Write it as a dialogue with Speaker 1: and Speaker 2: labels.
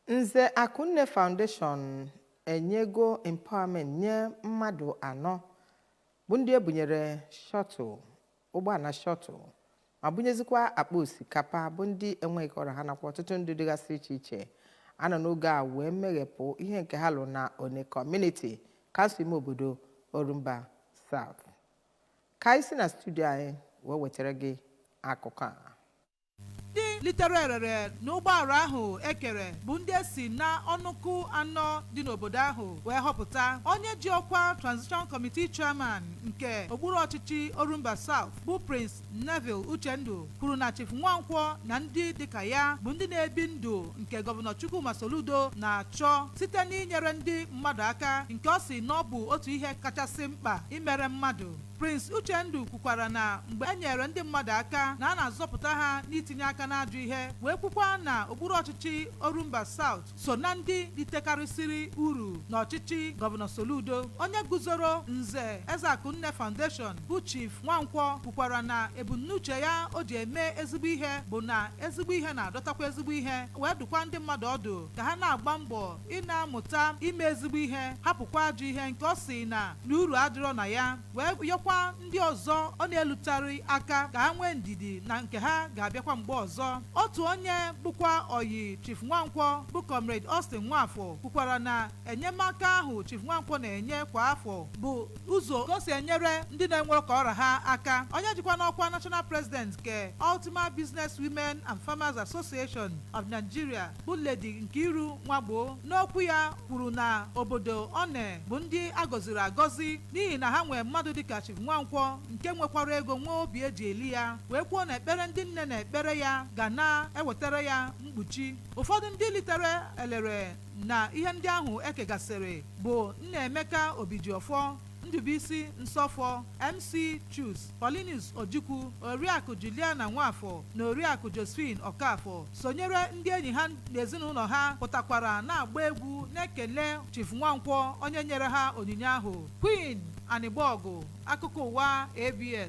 Speaker 1: Nze Akunne Foundation enyego empowerment nye mmadụ anọ bụ ndị ebunyere shuttle, ụgbọala shuttle, ma bunyezikwa akpa osikapa, bụ ndị enweghị ọrụ ha, nakwa ọtụtụ ndị dịgasị iche iche. A nọ n'oge a wee meghepụ ihe nke ha lụrụ na One Community, kansụl ime obodo Orumba South. Ka anyị si na studio anyị wee wetara gị akụkọ a.
Speaker 2: Ndị litere erere n'ụgbọala ahụ ekere bụ ndị esi na ọnụkụ anọ dị n'obodo ahụ wee họpụta. Onye ji ọkwa Transition Committee Chairman nke okpuru ọchịchị Orumba South, bụ Prince Neville Uchendu, kwuru na Chief Nwankwọ na ndị dịka ya bụ ndị na-ebi ndụ nke Gọvanọ Chukwuma Soludo na-achọ site n'inyere ndị mmadụ aka, nke ọ sị na ọ bụ otu ihe kachasị mkpa imere mmadụ. Prince Uchendu kwukwara na mgbe e nyere ndị mmadụ aka, na a na-azọpụta ha n'itinye aka n'ajọ ihe, wee kwukwa na okpuru ọchịchị Orumba South so na ndị ritekarịsịrị uru n'ọchịchị Gọvanọ Soludo. Onye guzoro Nze Ezeakunne Foundation, bụ Chief Nwankwọ, kwukwara na ebumnuche ya o ji eme ezigbo ihe bụ na ezigbo ihe na-adọtakwa ezigbo ihe, wee dụkwa ndị mmadụ ọdụ ka ha na-agba mbọ ị na-amụta ime ezigbo ihe, hapụkwa ajọ ihe, nke ọ sị na na uru adịrọ na ya, wee yọkwa ndị ọzọ ọ na-elutarị aka ka ha nwee ndidi na nke ha ga-abịakwa mgbe ọzọ. Otu onye bụkwa oyi Chief Nwankwọ, bụ Comrade Austin Nwafọ, kwukwara na enyemaka ahụ Chief Nwankwọ na-enye kwa afọ bụ ụzọ ka o si enyere ndị na-enwere ka ọra ha aka. Onye jikwa n'ọkwa National President nke Ultima Business Women and Farmers Association of Nigeria, bụ Lady Nkiru Nwagbo, n'okwu ya kwuru na obodo One bụ ndị a gọziri agọzi n'ihi na ha nwee mmadụ dịka Chief Nwankwọ, nke nwekwara ego, nwee obi eji eli ya, wee kwuo na ekpere ndị nne na ekpere ya ga na-ewetara ya mkpuchi. Ụfọdụ ndị litere elere na ihe ndị ahụ ekegasịrị bụ Nnaemeka Obijiọfọ, Ndubuisi Nsọfọ, MC Chus, Paulinus Ojukwu, Oriakụ Juliana Nwafọ na Oriakụ Josephine Okafọ, sonyere ndị enyi ha na ezinụlọ ha pụtakwara na-agba egwu na-ekele Chief Nwankwọ, onye nyere ha onyinye ahụ. Queen Anịgbọgụ, akụkọ ụwa ABS.